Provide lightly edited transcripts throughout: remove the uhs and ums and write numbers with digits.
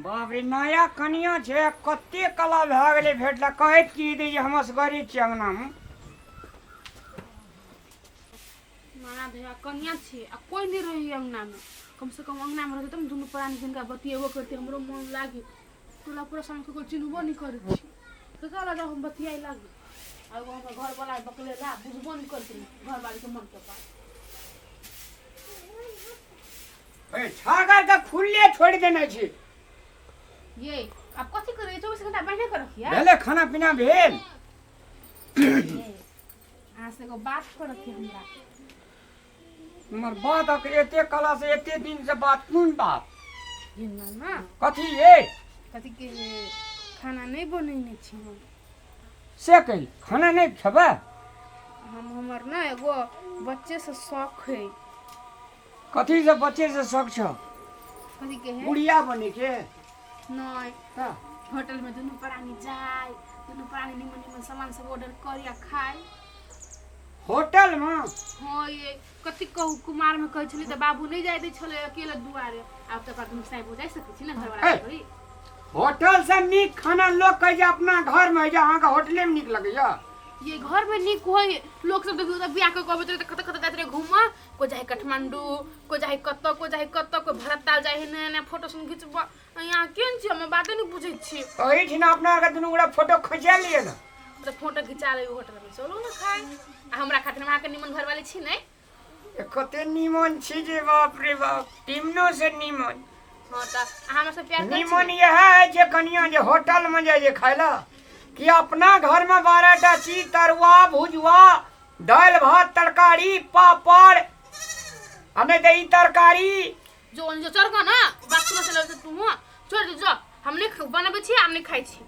बाप रे, नया कनिया छै, कते कला भए गेलै भेटला। कहैत की दै जे हम असगरे छी अंगनामे। माना भैया कनिया छी आ कोई नहीं रही अंगना में। कम से कम अंगना में रहते तब दुनू प्राणी जिनका बतिएबो करते, हमरो मन लागे। टोला पूरा सामने कोई चिन्हबो नहीं करै छी, ककरा लग हम बतियाए लागी? आ एगो हमर घर वाला बकलेला बुझबो नहीं करते घर वाले के मन के बात। ए, छागर के खुले छोड़ि देने छी। ये अब कथी करे? 24 घंटा बान्हे के रखिए। भेलै खाना पीना भेल? अहाँ से एगो बात करऽ के हमरा। हमर बात अक एते कला से एते दिन से बात, कोन बात? ये मामा। कथी ये? कथी के खाना नहीं बनेने छी हम। से कही खाना नहीं खेबै? हम हमर ना एगो बच्चे से शौक है। कथी से बच्चे से शौक छ? कथी के है? बुढ़िया बने के? नहीं। हाँ। होटल में दुनू प्राणी जाए, दुनू प्राणी निमन निमन सामान सब ऑर्डर करी आ खाए। होटल में? हाँ, ये कथी कहू, कुमार में कहै छली तऽ बाबू नहि जाय दै छलै अकेले दुआरे। आब तऽ ओकरा दुनू साहेब जाइ सकै छी ने घरवाला। ए। थोड़ी। होटल से नीक खाना लोग कहै छै अपना घर में होइ छै, अहाँके होटले में नीक लगैया? ये घर में नीक होइ? लोक सब देखियौ तऽ बियाह कऽ के अबैत रहै तऽ कतऽ कतऽ जाइत रहै घूमऽ। कोइ जाइ काठमांडू, कोइ जाइ कतऽ, कोइ जाइ कतऽ, कोइ भरत ताल जाइ है, नया नया फोटो सुन घिचबऽ। यहाँ केहन छी, हम बाते नहि बुझै छी। एहिठिना अपना आरके दुनू गोटा फोटो खिंचा लिअ ने। तऽ फोटो घिचा लेबै होटल में, चलू ने खाय। आ हमरा खातिर, हम अहाँके निमन घरवाली छी ने? ए, कते नीमन छी जे बाप रे बाप, टीमनो से नीमन। हाँ, तऽ अहाँ हमरा से प्यार करै छी नीमन ने? इएह है जे कनिया जे होटल में जाइ जे खाय ला कि अपना घर में 12 टा चीज, तरुआ, भुजुआ, दालि भात, तरकारी, पापड़, आ नहि तऽ ई तरकारी। जो जो चढ़ ना बात सुनो, चलो तू हुआ छोड़ दे, जो हम नहीं बनबै छी, हम नहीं खाइ छी।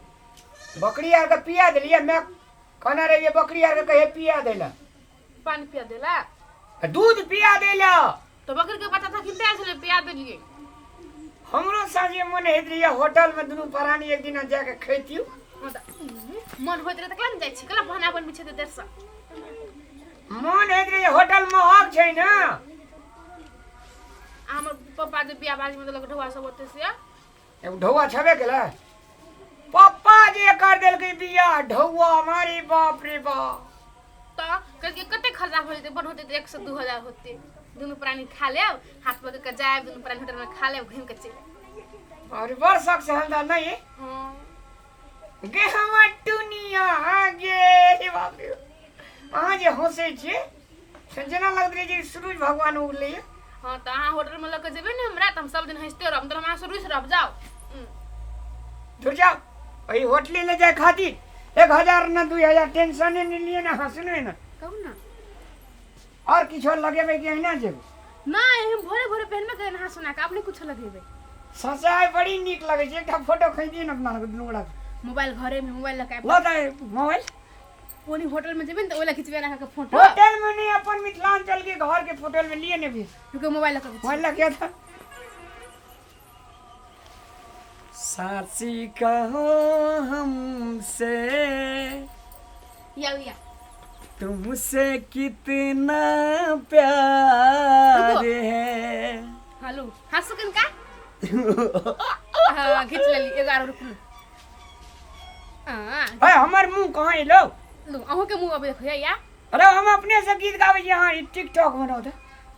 बकरी आरके पिया देलियै। मैं कहने रहियै बकरी आरके कहे पिया दै ला। पानी पिया देला। आ दूध पिया दै ला। तो बकरी के बच्चा था खिंचायल छलै, पिया देलियै। हमरो साँझे मन होइत रहियै होटल में दुनू प्राणी एक दिना जाके खैतियौ। हाँ तऽ मन होइत रहै तऽ केना जाइ छी? केना बहाना बनबै छै तऽ देरसँ? मन होइत रहियै, होटल महग छै ने। आ हमर पप्पा जे बियाह बाजी में देलक ढौआ सब ओते से। एगो ढौआ छेबे केलै। पप्पा जे कर देलकै बियाह, ढौआ मारी, बाप रे बाप। तऽ कहलकै कते खर्चा भऽ जेतै? बड़ होतै तऽ 1 से 2 हजार होतै। दुनू प्राणी खा लेब, हाथ पकड़ के जायब, दुनू प्राणी होटल में खा लेब, घूमि के चलि आयब। और बड़ शौक से हमरा नहीं। हाँ। गे हमर टुनिया गे, हे बाप रे, अहाँ जे हंसै छियै से जेना लगैत रहै जे सूरज भगवान उगलै। हाँ, तऽ अहाँ होटल में लऽ के जेबै ने हमरा तऽ हम सब दिन हँसिते रहब, तऽ हम अहाँ से रुसि रहब। जाउ। दूर जाओ, एहि होटले ले जाए खातिर 1000 न 2000 टेंशने नहीं लिए ना। हंसने ना। कहू ना। और किछो लगेबै कि अहिना जेबै? नहि, हम भोरे भोरे पहनबे करे नहा सोना के, आब नहि कुछो लगेबै। सचाइ बड़ी नीक लगै छै। एकटा फोटो खींच दियौ ने अपना दुनू गोटा। मोबाइल घरे में, मोबाइल लऽ के आबि। लऽ तऽ मोबाइल। कोनी होटल में जेबै ने तऽ ओहि लए खिचबै अहाँके फोटो। होटल में नहीं, अपन मिथिलांचल के घर के फोटो में लिए ने भी। रुको, मोबाइल लऽ के आबै छी। मोबाइल लग गया था। साची कहो हमसे या या। तुमसे कितना प्यार रुको। है। हेलो, हंसू किनका? हाँ, खींच लेली। एगो आरो, रुकू। हाँ। अरे, हमर मुंह कहाँ एलो? लू, अहूँ के मुँह अबै देखो या। अरे, हम अपने से गीत गाबै छी। अहाँ टिकटॉक बनाउ तऽ।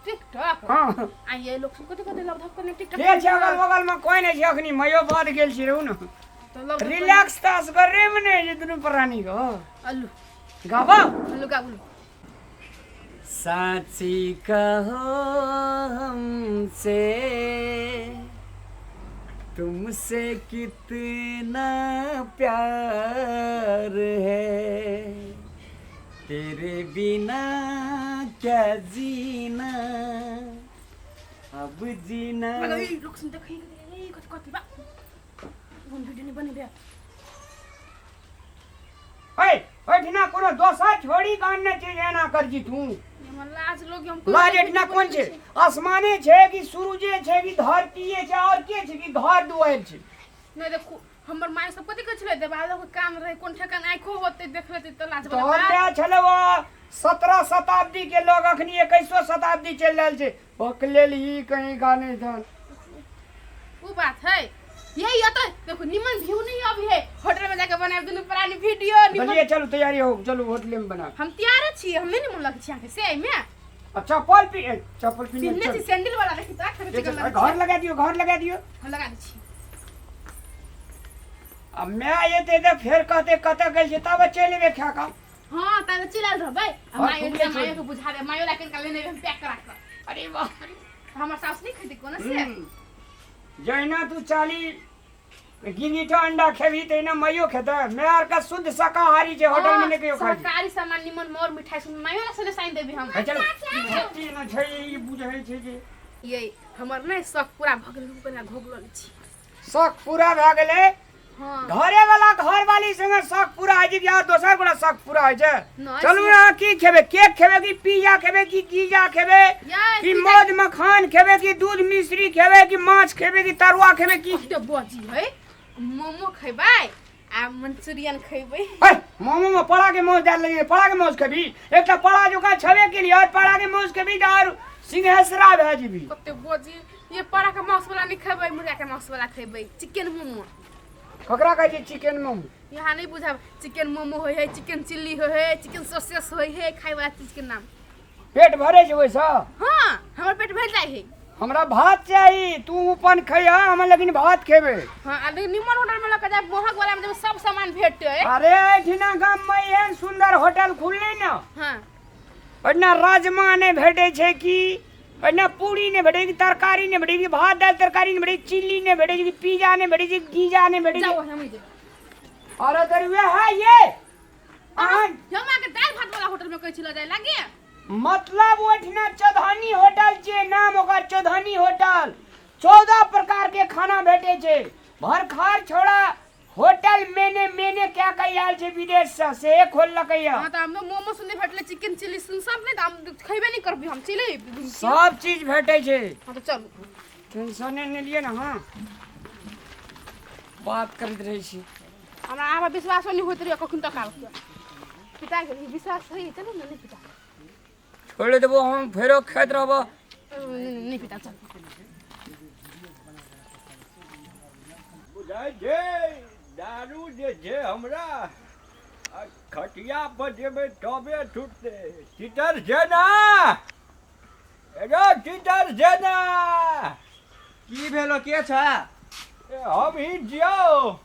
टिकटॉक? हाँ। आ ये लोग सब कते कते लव धप करने टिकटॉक। के छै अगल बगल में? कोई नहीं छै। अखनी मयो बाद गेल छी, रहू ने। तो लव धप। रिलैक्स तऽ असगरे में नहीं जे दुनू प्राणी को। अल्लू। गाबा। अल्लू, गाबू। साची कहो हमसे तुमसे कितना प्यार है, तेरे बिना क्या जीना, अब जीना। अरे, लोग सुन देखै ए कथि कथि बा, हम वीडियो नहीं बनेबे। ओए, ओहिठिना कोनो दोसर छोड़ी गान छै, एना कर जी तू। हमर लाज लोग हम। लाज एठिना कोन छै? आसमाने छै कि सूरजे छै कि धरतीये छै? और के छै कि घर दुआरि छै? नहीं देखू, हमर माय सब कथि कहै छलै, देवाल के काम रहे, कोन ठेकान आँखो होते देख लेते तऽ लाज वाला तोहर बात। माय छलै वो 17 शताब्दी के लोग, अखनी 21 शताब्दी चलि रहल छै। बकलेल ही कहीं गाने धन। उ बात है, यही एतऽ। बनाएब दुनू प्राणी वीडियो निमन। चलिए चलू तैयारी हो चलू होटले में बना हम तैयार छी हम नहीं मन लगै छी अहाँके से एहिमे आ चप्पल पी ए, चप्पल पी पिन्हने छी सैंडल वाला देखी तऽ खाली चिकन लगै घर लगा दियो घर लगा दियो हम लगा दै छी आ माय एते तऽ फेर कहते कतऽ गेल छै तब चलि एबै खा कऽ हाँ तब चलि आयल रहबै आ और मायो घुमले मायो चलि। के बुझा दे मायो ला कनिका लेने हम पैक करा कऽ अरे बाप रे हमर साउस नहि खेतै कोनो से जहिना तू चाली गिंगीटा अंडा खेबही तहिना माइयो खेतै माय आर के शुद्ध शाकाहारी छै होटल में नहि कहियो खाइ छै। शाकाहारी सामान निमन मोर मिठाई सुन मायो ला सने साइन देबी हम हे चल भक्ति न छै ई बुझै छै जे ये हमर नहि शौक पूरा भऽ गेल हम कनिका घोग लऽ लै छी शौक पूरा भए गेलै हाँ घरे वाला घर वाली संगे शौक पूरा होइ छै कि और दोसर गोरा शौक पूरा होइ छै नहि, चलू से- अहाँ की खेबै केक खेबै कि पिज्जा खेबै कि गीजा खेबै यार, कि पिज्जा- मौज मखान खेबै कि दूध मिश्री खेबै कि माछ खेबै कि तरुआ खेबै कि कते बजी है मोमो खेबै आ मंचूरियन खेबै है मोमो में पड़ा के मौज डाल लगे पड़ा के मौज खेबी एकटा पड़ा जोका छबे के लिए और पड़ा के मौज खेबी तऽ और सिंहेसरा भए जेबी कते बजी ये पड़ा के मांस वाला नहीं खेबै मुर्गा के मांस वाला खेबै चिकन मोमो ककरा कहै छै चिकन मोमो यहाँ नहीं बुझब चिकन मोमो होइ है चिकन चिल्ली होइ है चिकन सॉसेस होइ है खाए वाला चीज के नाम पेट भरे छै ओहिसँ हाँ हमर पेट भरि जाइ है हमरा भात चाही तू अपन खैहा हम लेकिन भात खेबै हाँ आ लेकिन निमन होटल में लऽ के जायब महग वाला में जेबै सब सामान भेटतै अरे एहिठिना गाम में एहन सुंदर होटल खुललै ने हाँ ओहिना राजमा नहि भेटै छै कि ओहिना पूरी नहि भेटै छै कि तरकारी नहि भेटै छै कि भात दालि तरकारी नहि भेटै छै चिल्ली नहि भेटै छै कि पिज्जा नहि भेटै छै गीजा नहि भेटै छै जाओ हम ही जेबै अरे तर वएह ये अहाँ हम अहाँके दालि भात वाला होटल में कहै छी लऽ जाय लागे मतलब ओहिठिना चौधनी होटल छै नाम ओकर चौधनी होटल 14 प्रकार के खाना भेटै छै भरखार छोड़ा होटल मेने मेने क्या कहि आयल छै विदेश से से खोललकै हाँ तऽ हम मोमो सुन भेटलै चिकन चिल्ली सुन सब नहि तऽ हम खेबे नहि करबै हम चलि अयबै। सब चीज भेटै छै हाँ तऽ चलू टेंशने नहि लिअ ने हँ बात करैत रहै छी हमरा अहाँ पर विश्वासो नहि होइत रहैए कखन तक आबके पिता गेल विश्वास है चलू ने नहि पिता छोड़ि देबो हम फेरो खाइत रहबो नहि पिता चल बुझाइ छै दारू जे छै हमरा आ खटिया पर जेबै तबे छुटतै तीतर छै ने एगो तीतर छै ने की भेलो के छ ए, हम ही छियौ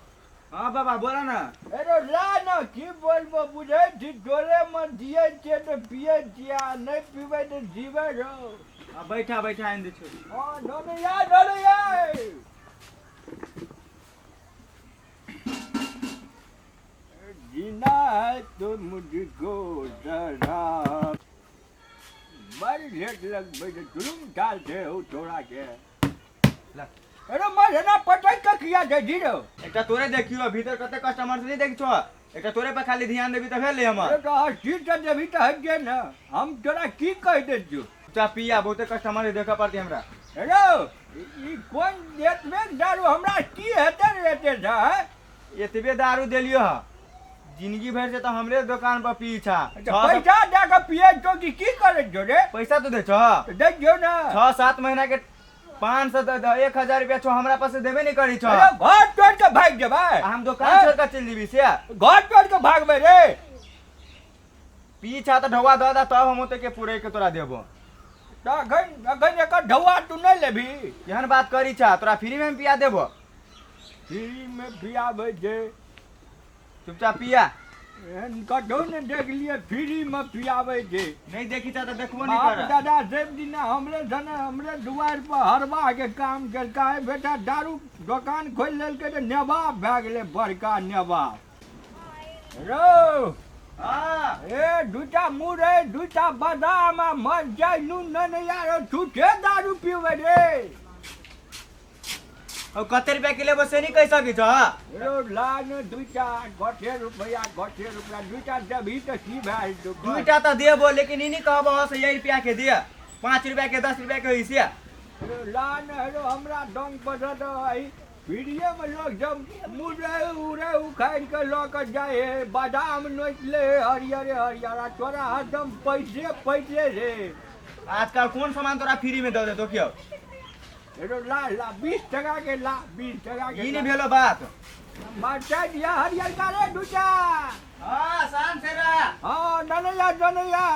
हाँ बाबा बोला ना एगो ला ने की बोलबो बुझै छी तोरे मे दियै छियै तऽ पियै छियै आ नहि पीबै तऽ जीबै रहो हाँ, बैठा बैठा आनि दै छौ हँ धनैया धनैया जीना है तो मुझको शराब बड़ लेट लगबै छै जुलुम चाल छै हौ तोरा के ला। अरे मर एना पटक के किया छै जीरो एकटा तोरे देखियो भीतर कते कस्टमर से नहीं देखी छो एकटा तोरे पर खाली ध्यान देबी तऽ भेलै हमर अरे तऽ अस्थिर से देबही तऽ हटि जे ने हम तोरा की कहि दै छियौ चुपचाप पिया बहुते कस्टमर देखऽ पड़तै हमरा हेलो ई कोन एतबे दारू हमरा की हेतै रे एते से एतबे दारू देलियो ह जिंदगी भरि से तऽ हमरे दोकान पर पी छा पैसा दए कऽ पियै छौ कि की करै छौ रे पैसा तो दे छो दै छियौ ने 6-7 महीना के 500 1000 रुपया छो हमरा पास से देबे नहीं करी छो अरे घर तोड़ के भागि जेबै आ हम दोकान छोड़ के चलि जेबी से घर तोड़ के भागबै रे पी छा तऽ ढौआ दऽ दे तब हम ओते के पूरे के तोरा देबो तऽ अखन अखन एकर ढौआ तू नहि लेबही एहन बात करी छा तोरा फ्री में हम पिया देबो फ्रीमे पियाबै छै चुपचाप पिया एहन कतहु ने देखलियै फ्रीमे पियाबै छै नहीं देखी छा तऽ देखबो नहीं बाप कर दादा सब दिना हमरे सने हमरे दुआरि पर हरबाहके काम केलकै आइ बेटा दारू दोकान खोलि लेलकै तऽ नवाब भए गेलै बड़का नवाब रौ हाँ ए दूटा मुरै दूटा बादाम आ मरचाइ नून नेने यार छूटे दारू पीबै रे और कते रुपया के लेबो से नहीं कह सकै छो रो ला ने दूटा गोटे रुपया गोटे रुपया दूटा देबही तऽ की भए जेतौ दुईटा तऽ देबो लेकिन ई नहीं कहबो से यही रुपया के दिया 5 रुपया के 10 रुपया के होई से रो ला ने रो हमरा डंग पर दऽ पीढ़िएमे लोक जब मुरै उरै उखाड़ि कऽ लऽ कऽ जाइ हे बादाम नोचि ले हे हरियरे हरियर आ तोरा हरदम पैसे पैसे रे आजकल कोन सामान तोरा फ्री में दऽ देतो क्यों रो ला ला 20 टका के ला 20 टका के ई ला। नहीं भेलो बात मरचाइ दिया हरियरका रे दूटा। हाँ शान से रह। हाँ डनैया डनैया।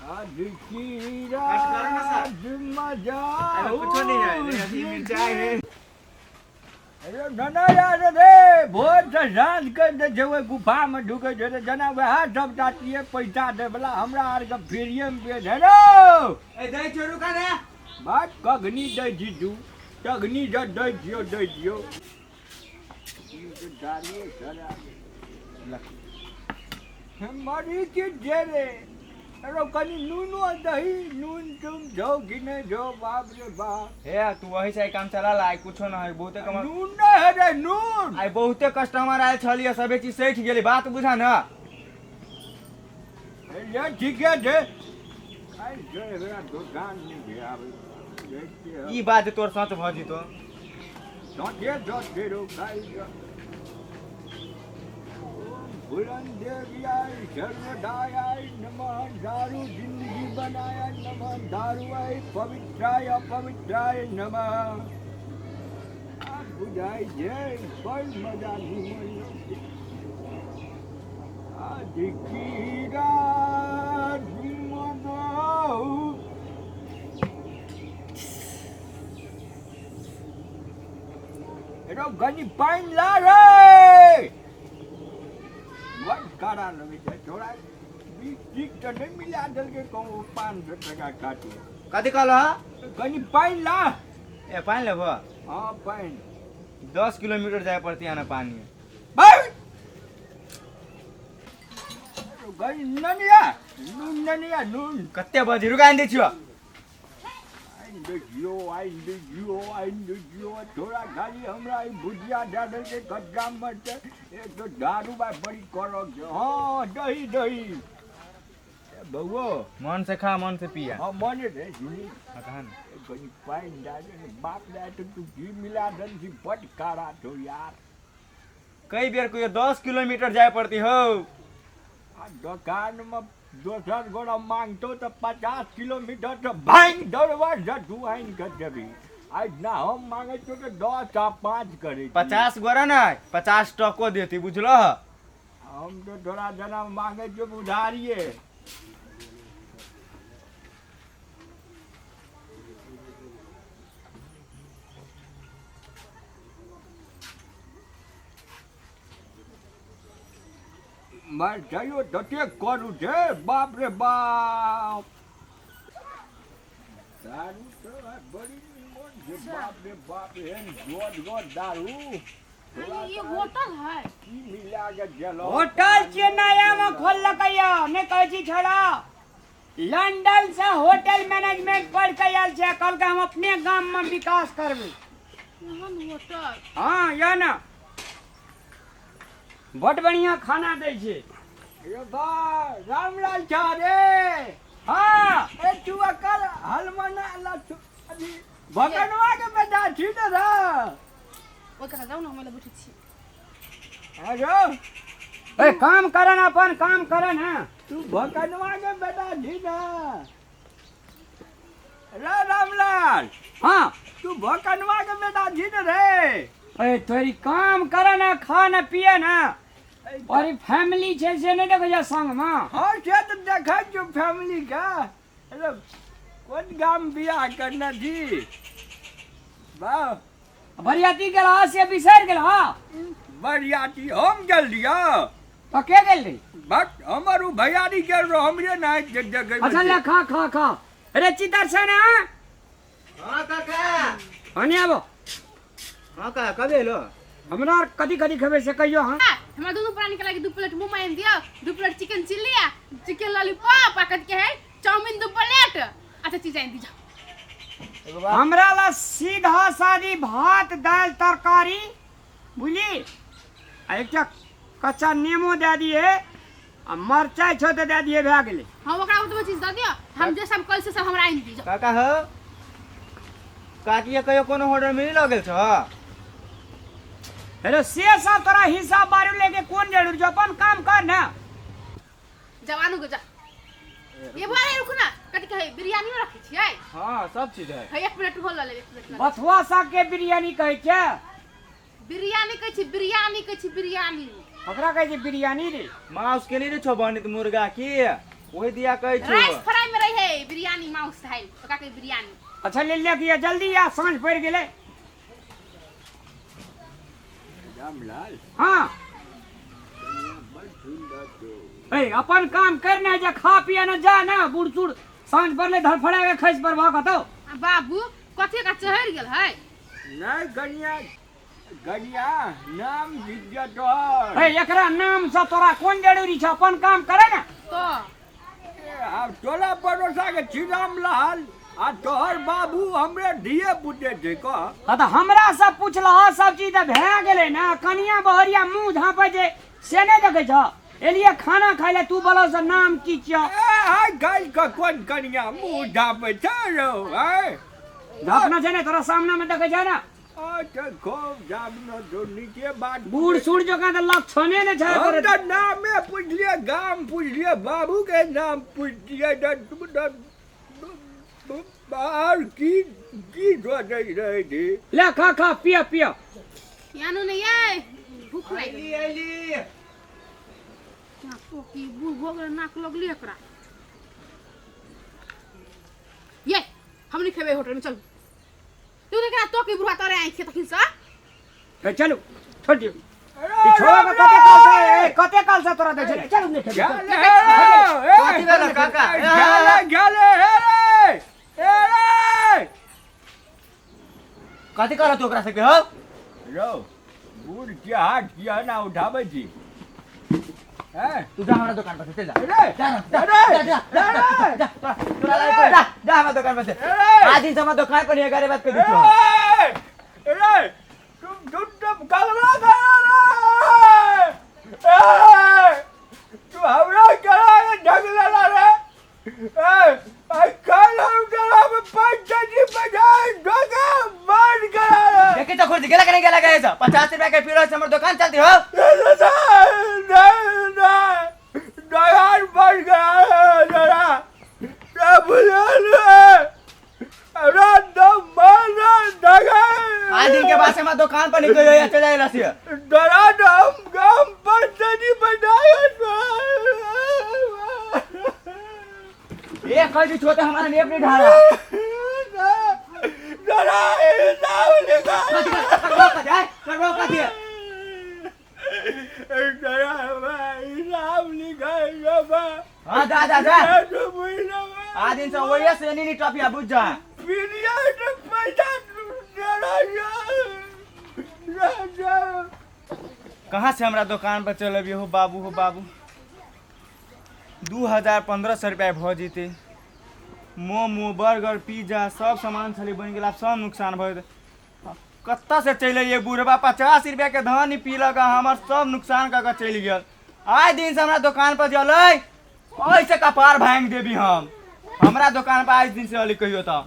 कट करो ना सर। अरे कुछो नहीं है, नहीं अभी मिर्चाई है। अरे ननैया रे रे भोर से साँझ कर दे छै ओहि गुफामे ढुकै छै तऽ जेना वएह सब जातिए पैसा दैवला हमरा आरके फ्रीएमे बेच हे रौ। ए दै छियौ रुका ने। बात कखनी दै छी तू तखनी जब दै छियौ दै छियौ। ई तऽ दारुए सरा मरी की जे रे। अरे कनि नूनो दही नून तुम छौ कि नहि छौ बाप रे बाप। हे तू वही से काम चला ला, आइ कुछो न है बहुते कमा। नून नहि है रे नून। आइ बहुते कस्टमर आयल छलियै, सबे चीज सठि गेलै, बात बुझा न। ये ठीके छै। आइ छै एकरा दोकान नहि छै आबै। ई बात तोर सच भऽ जेतो। सचे सचे रो खाइ जा। बुलंद देवियाय सर्वदायाय नमः दारू जिंदगी बनाया नमः दारुआय पवित्राय अपवित्राय नमः। आ बुझाइ छै बड़ मजा घुमल। एरो गनी पानि ला रे। बड काड़ा लगै छै थोड़ा बीस ठीक तऽ नहि मिला देलकै कहूँ 500 टका खातिर। कथी कहलह? कनि पानि ला। ए पानि लेबह? हाँ पानि। 10 किलोमीटर जाय पड़तै यहाँ पानी। गनी ननिया नून ननिया नून। कते बजे रुका दै छियौ। आनि देखियो आनि देखियो आनि देखियो थोड़ा खाली हमरा ई भुजिया दए देलकै कच्चा मरचाइ। एक तो दारू बा बड़ी करक छै। हाँ दही दही बउओ मन से खा मन से पिया। हाँ मने रे सुनी। हाँ कहा ने। कनि पानि दए दे ने बाप दए तऽ तू घी मिला देल छी बड काड़ा छौ यार। कई बेर कहियो 10 किलोमीटर जाय पड़ती हो। आ दोकानमे दोसर गोरा मांगतो तऽ 50 किलोमीटर तऽ भागि दौड़बा से तू आनि कऽ देबही। आइ ना हम मांगै छियौ तऽ 10 आ 5 करै छी। 50 गोरा ने 50 टको देती बुझलह। हम तऽ तोरा जेना मांगै छियौ उधारिये। मरचाइयो ततेक करू छै बाप रे बाप। दारू तऽ बड़ी निमन छै बाप रे बाप। एहन गोद गोद दारू। ये होटल है। की मिला के देलक। होटल चेन्नई में खोललकै यऽ नहि कहै छी छड़ा लंदन से होटल मैनेजमेंट पढ़ के आयल छै, कहलकै हम अपने गाम में विकास करबै। एहन होटल? हाँ यह ना बड बढ़िया खाना दै छै। अरे बा रामलाल झा रे। हाँ ए तू अकर हलमना ला अभी भगनवा के बेटा छी ने रे। ओहि कथा जाउ ने, हम लए बैठै छी। अरे ए काम करन अपन काम करन। हाँ तू भगनवा के बेटा छी ना रे रामलाल। हाँ तू भगनवा के बेटा छी ने रे। ए तोरी काम कर ना खा ना पिए ना और फैमिली छै से नहीं देखै छै संग में। हाँ से तो देखै छियौ फैमिली के। अरे कोन गाम बियाह करना छी वाह। बरियाती गेल हा से बिसरि गेल हा। बरियाती हम गेल रहियौ। तो के गेल रही? बस हमर उ भैयारी गेल रहो हमरे ना देखै। अच्छा ले खा खा खा। अरे चितर से ना। हाँ काका। हने आबो। हाँ काका कब एलो? हमरा आर कथी कथी खेबै से कहियो। हाँ हमरा दुनू प्राणी के लागी 2 प्लेट मोमो आनि दियौ, 2 प्लेट चिकन चिल्ली आ चिकन लॉलीपॉप आ कथी के है चाउमीन 2 प्लेट। अच्छा चीज आनि दियौ। हमरा ला सीधा सादी भात दालि तरकारी बुझली आ एकटा कच्चा नेमो दए दिए आ मरचाइ छौ तऽ दए दिए भए गेलै। हम ओकरा ओतबो चीज दऽ दियौ, हम जे सब कहै से सब हमरा आनि दियौ। काका हो काकिया कहियो कोनो होटल में नहीं लगल छ? हेलो से सब तोरा हिसाब बारू लेके कोन जरूर छौ, अपन काम कर ना। जवानू के जा। ये बारे रुक ना, कथी कहै बिरयानियो रखै छियै? हाँ, सब चीज है। है, एक प्लेट हो लऽ लेब, एक प्लेट लऽ लेब। बथुआ साग के बिरयानी कहै छै? बिरयानी कहै छी, बिरयानी कहै छी, बिरयानी। ओकरा कहै छै बिरयानी रे। मांस के नहीं रे छौ बनित मुर्गा की ओही दिया कहै छौ। राइस फ्राई में रहे बिरयानी, मांस है ओकरा कहै बिरयानी। अच्छा ले ले किया जल्दी आ, साँझ पड़ि गेलै। रामलाल। हाँ। बड़ सुंदर छौ। ए, अपन काम कर ने, जे खा पिया ने जा ने, बूढ़ सूढ़ साँझ पड़ले धड़फड़ा के खसि पड़बह कतौ। आ बाबू कथी का चढ़ि गेल है? नहीं कनिया, कनिया नाम जिज्ञा तोहर। ए, एकरा नाम से तोरा कोन जरूरी छै, अपन काम करे ने। तो आब टोला पड़ोसा के छी रामलाल आ तोहर बाबू हमरे धिये पुते छै कह। हाँ तऽ हमरा सब पुछलह सब चीज तऽ भए गेलै ने। कनिया बहरिया मुँह झाँपै छै से नहि देखै छह? एलियै खाना खाइ लए, तू बोलऽ से नाम की छियौ? ए आइ काल्हि के कोन कनिया मुँह झाँपै छै रौ? आँय, झाँपना छै ने, तोरा सामना मे देखै छै ने। अच्छा खूब झाँपना छौ, नीके बात। बूढ़ सूढ़ जकाँ तऽ लक्षणे ने छै। हम तऽ नामे पुछलियै, गाम पुछलियै, बाबू के नाम पुछलियै, तऽ आर की की सोचै रहै छी? ले खा खा, पिय पिय। यानु नहीं ये भूख लागि अइली अइली। तो की बूढ़ भऽ गेलै, नाक लगली एकरा। ये हम नहीं खेबै होटल में, चल तू तो एकरा तो की बुढ़ा तोरे आँखि तखन से। ए, चलू छोड़ दियौ ई छोड़ा के। कते काल से, ए, कते काल से तोरा दै छलै? चलू, नहि खेबै, चल। कथी भेल काका? गेले गेले, हे रे हे रे। कथी कहल तू ओकरा सबके हौ? रौ बूढ़ के हाथ किया ना उठाबै छी हैं? तू जा हमरा दुकान पर से, चल जा। अरे जा ना, जा, अरे जा, जा, जा, अरे जा, तोरा तोरा लायक जा जा हमरा दुकान पर से। अरे आज दिन से हमरा दुकान पर नहीं करे बात कर दी छौ। अरे तुम तुम तुम कलरा करा रे, ए तू हमरा करा के ढगला रे। ए आई कल हम करा में पैसा जी बजाय ढगा मार करा रे। देखी तो खुद गेला के नहीं गेला गए 50 रुपया के पीरो से हमर दुकान चलती हो। दयाल बन गया है जरा क्या बुझल है? अरे दम मारा दगा। आज दिन के बाद से हमरा दुकान पर निकल जाए, चल जाए रसिया। डरा दम गम पर तनी बनाया। एक कल छोटे हमारा नेप नहीं ढाला। डरा हिसाब लिखा। कथी करबो कथी है? करबो कथी है? डरा हिसाब लिखा। हाँ जा जा जा। आज दिन से वही से नहीं टॉपिया बुझ जा। कहाँ से हमरा दुकान पर चल अभी हो बाबू, हो बाबू? 2000 1500 रुपया भऽ जेतै। मोमो, बर्गर, पिज्जा सब सामान छलै बनि गेल, आब सब नुकसान भऽ जेतै। कतऽ से चलि अइयै बुढ़बा? 50 रुपया के धन पीलक आ हमर सब नुकसान कऽ कऽ चलि गेल। आइ दिन से हमरा दुकान पर जलै ओहिसँ कपार भाङि देबी हम। हमरा दुकान पर आज दिन से अली कहियो तऽ।